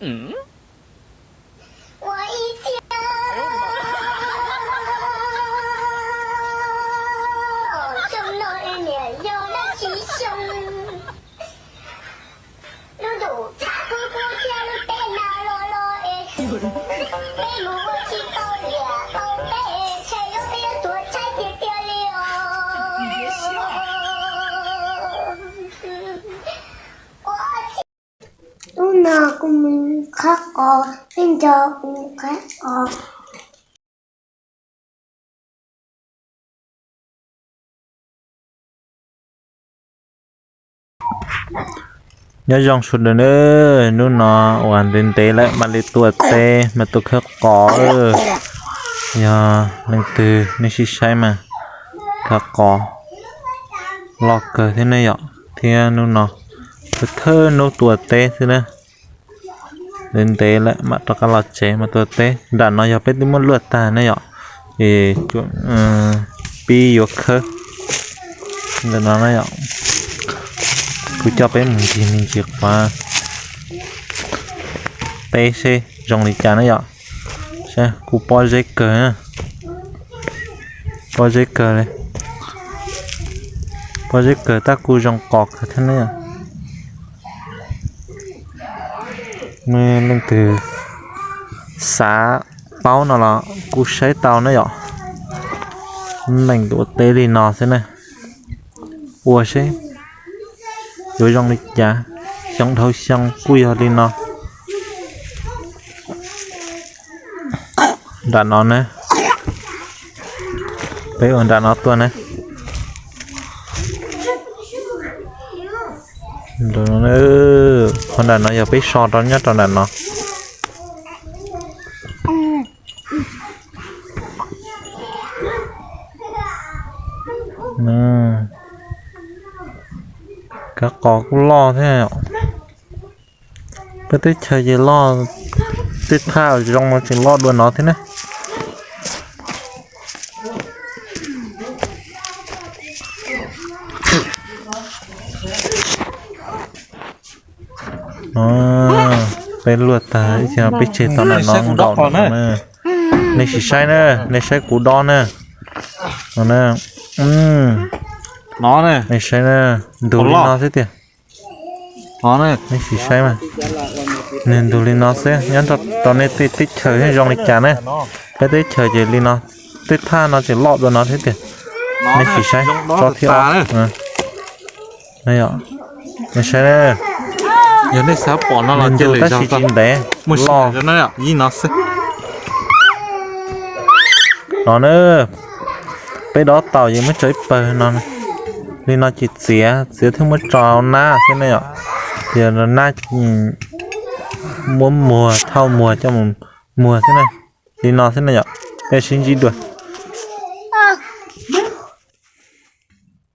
Hnub no kuv mus khawb qos, peb nrog kuv mus khawb qos. Nyob zoo sawv daws nawb, hnub no uas ntev ntev lawm mam li tuaj teb, mam tuaj khawb qos. Yog leej twg nej sim saib mas, khawb qos loj kawg thiab ne yom, thiab hnub no thawj hnub tuaj teb xwb na. Ntev ntev lawm mam rov qab los tsev mas tuaj teb. Nram no yog peb twb muab luaj tag ne yom, es pib yuav khawb ntawm no na yom. Kuv coj peb mus ncig me ntsis qhov teb seb zoo li cas na yom. Saib kuj pob zeb kawg, pob zeb kawg li, pob zeb kawg tab kuj zoo qos kawg thiab ne. Leej twg xav paub no los kuj saib tau na yom. Neeg tuaj teb li no xwb na, ua seb yuav zoo li cas, xyoo dhau xyoo kuj yog li no. Nram no na, peb ua nram no tuaj na. Qhov nram no yog peb so rau nyob rau nram no. Khawb qos kuj loj thiab. Peb teb chaws ces loj, tej thaj zoo no tseem loj dua no thiab na. Peb luaj tag ib co peb tseg tau nram no nkaum no. Nej sim saib na, nej saib kuv dob na. Nej saib na, ntug li no xwb tiag. Nej sim saib mas, nws ntug li no xwb, nyob rau nej tej teb chaws zoo li cas ne. Peb teb chaws ces li no, tej thaj no tseem loj dua no thiab tiag. Nej sim saib, tsob thiab os. Nej saib, yog nej xav pom no los ntug tab sis tsis ntev, loj no xwb. No na, peb dob tau ces muab tso ib pawg no, li no ces txiav, txiav thiab muab tso nab xwb ne yom. Ces nab muab muag, thauj muag coj mus muag xwb na. Li no xwb na yom, peb sib ntsib dua.